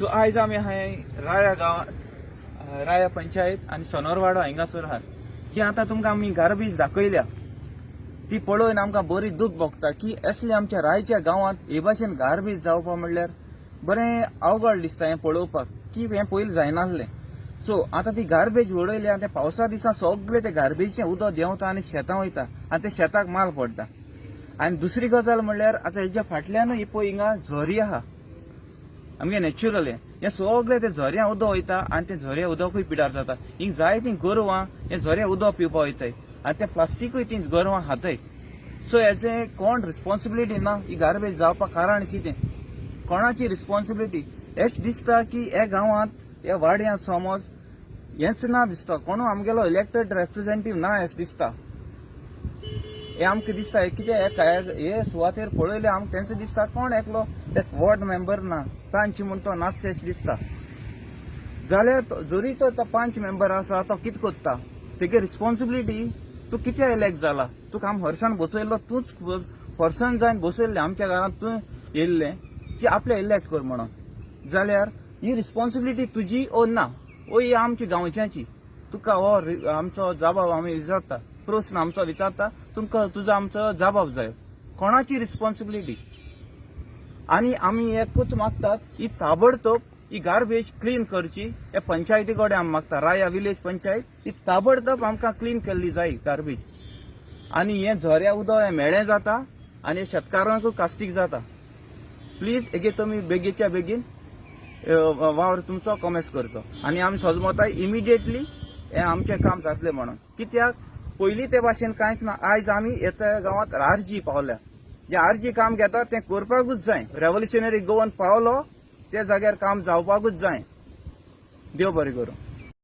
So आयज आमी हांवें राया गांवांत, राया पंचायत आनी सोनोरवाडो हांगासर आहात. जी आतां तुमकां आमी गार्बेज दाखयल्या ती पळोवन आमकां बरी दूख भोगता की असले आमच्या रायच्या गांवांत हे भाशेन गार्बेज जावपा म्हणल्यार बरें अवघड दिसता हें पळोवपाक की हें पयलीं जायनासलें. सो आतां ती गार्बेज उडयल्या, ते पावसा दिसा सगळे ते गार्बेजचें उदक देंवता आनी शेतां वयता आनी ते शेताक माल पडटा. आनी दुसरी गजाल म्हणल्यार आतां हेच्या फाटल्यानूय ही पळय हिंगा झरी आहा आमगे नॅचरल, हें सगळें ते झऱ्या उदक वयता आनी ते झऱ्या उदकूय पिडार जाता. हिंग जाय तीं गोरवां हें झऱ्या उदक पिवपा वयताय आनी तें प्लास्टिकूय तीं गोरवां खाताय. सो हेचें कोण रिस्पॉन्सिबिलिटी ना? ही गार्बेज जावपाक कारण कितें? कोणाची रिस्पॉन्सिबिलिटी? हेच दिसता की ह्या गांवांत, ह्या वाड्यांत समज हेंच ना दिसता, कोणू आमगेलो इलेक्टेड रेप्रेझेंटीव ना हें दिसता. हे आमकां दिसता कितें हे सुवातेर पळयलें आमकां तेंच दिसता, कोण एकलो ते वॉर्ड मेंबर ना, पंच म्हूण तो नाच अशें दिसता. जाल्यार जरी तो पंच मेंबर आसा, तो कितें करता? तेगे रिस्पॉन्सिबिलिटी, तूं कित्याक इलेक्ट जाला? तुका आमी हर्सान बसयल्लो, तूंच फर्सान जायन बसयल्लें आमच्या घरांत, तूं येयल्लें की आपले इलेक्ट कर म्हणून. जाल्यार ही रिस्पॉन्सिबिलिटी तुजी ओ ना ओ ही आमची गांवच्याची? तुका हो आमचो जबाब आमी विचारता, प्रस्न आमचो विचारता तुमकां, तुजो आमचो जबाब जाय. कोणाची रिस्पॉन्सिबिलिटी? आनी आमी एकूच मागतात, ही ताबडतोब ही गार्बेज क्लीन करची. हे पंचायती कडेन आमी मागता, राया विलेज पंचायत ही ताबडतोब आमकां क्लीन केल्ली जाय गार्बेज. आनी हें झऱ्या उदक हें म्हेळें जाता आनी शेतकारांकूय कास्तीक जाता. प्लीज हेगे तुमी बेगीच्या बेगीन वावर तुमचो कॉमेस करचो आनी आमी सजमताय इमिडिएटली हें आमचें काम जातलें म्हणून. कित्याक पयलीं ते भाशेन कांयच ना. आयज आमी येता गांवांत आरजी पावल्या, जे आरजी काम घेता तें करपाकूच जाय. रेव्होल्युशनरी गोवन पावलो त्या जाग्यार काम जावपाकूच जाय. देव बरें करूं.